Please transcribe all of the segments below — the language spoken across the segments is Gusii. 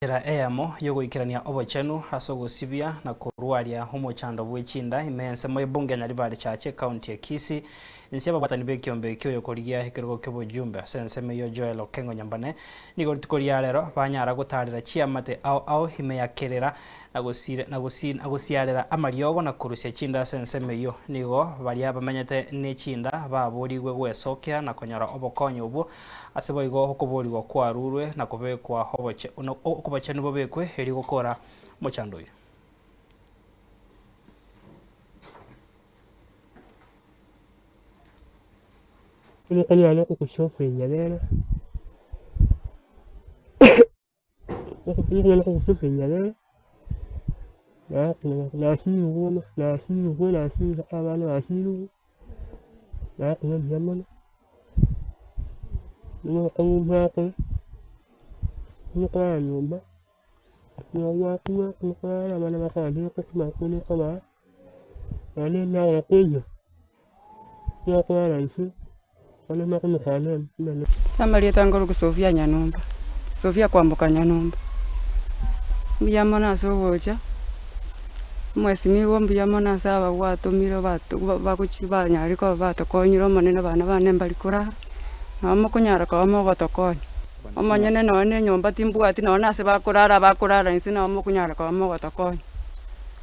Enchera eyemo y'ogoikerania obochenu ase ogosibia na korwaria omochando bwe chinda ime ensemo y'ebunge ya Nyaribari Chache ekaunti ya Kisii inse y'ababwatani b'ekiombe ekio oyokorigia ekerogo ki'obojumbe ase ensemo eyio Joel Okengo Nyambane nigo rituko ria rero banyara gotarera chiamate ao ao ime ya Kerera na na gosiarera amariogo na korusia chinda ase ensemo eyio. Nigo baria bamenyete ne chinda baborigwe gwesokia na konyora obokonyi obwo Ase boigo okoboorigwa kwarurwe na kobekwa obochenu bobekwe erio gokora omochando oyio. Omokonyane okogososoinya nere, omokonyane okogososoinya nere, nasirigwe nasirigwe nasirigwe abana basirigwe, nakonya mbuya mono. Nigo nyomba, nigo gwakure nigo abana bakobaa, naende nagora koinywa, nigo okorara inse, naende nakonywa kane. Ase amarieta nkorokwa Sophia Nyanumba, Sophia kwamboka Nyanumba. Mbuya mono ase ogocha, omwesimigwa mbuya mono ase aba gwatomire bato bagochi banyare koba batokonyire omonene abana bane mbari korara, nabo mokonyara koba mogotokonya. Omonyene nonye na enyomba timbwati nonye na ase bakorara bakorara inse nabo mokonyara koba mogotokonya.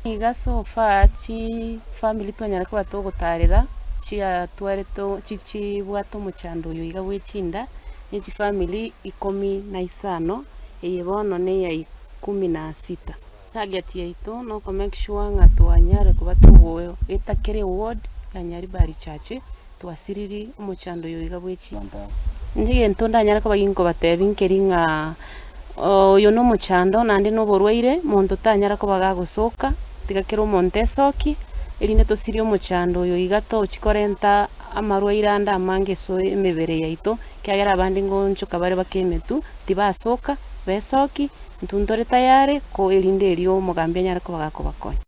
Iga so far chifamiri twanyara koba togotarera chiatwarete chibwate omochando oyo iga bwe chinda, ne chifamiri ikomi na isano, eye bono neya ikomi na sita. Target yaito noko make sure ng'a twanyare koba togoeta kera eward ya Nyaribari Church, twasiriri omochando oyo iga bwe chinda. Inche egento ndanyare koba ginkobatebia nkeri ng'a oyo na omochando naende na oborwaire, monto tanyara koba gagosoka, tiga kera omonto esokie, erinde tosirie omochando oyo iga tochi korenta amarwaire ande amange ase emebere yaito, ekiagera abande ngonchoka bare bakemetwe, tibasoka, besokie, intwe ntore tayari, ko erinde erio omogambi anyare koba gakobakonya.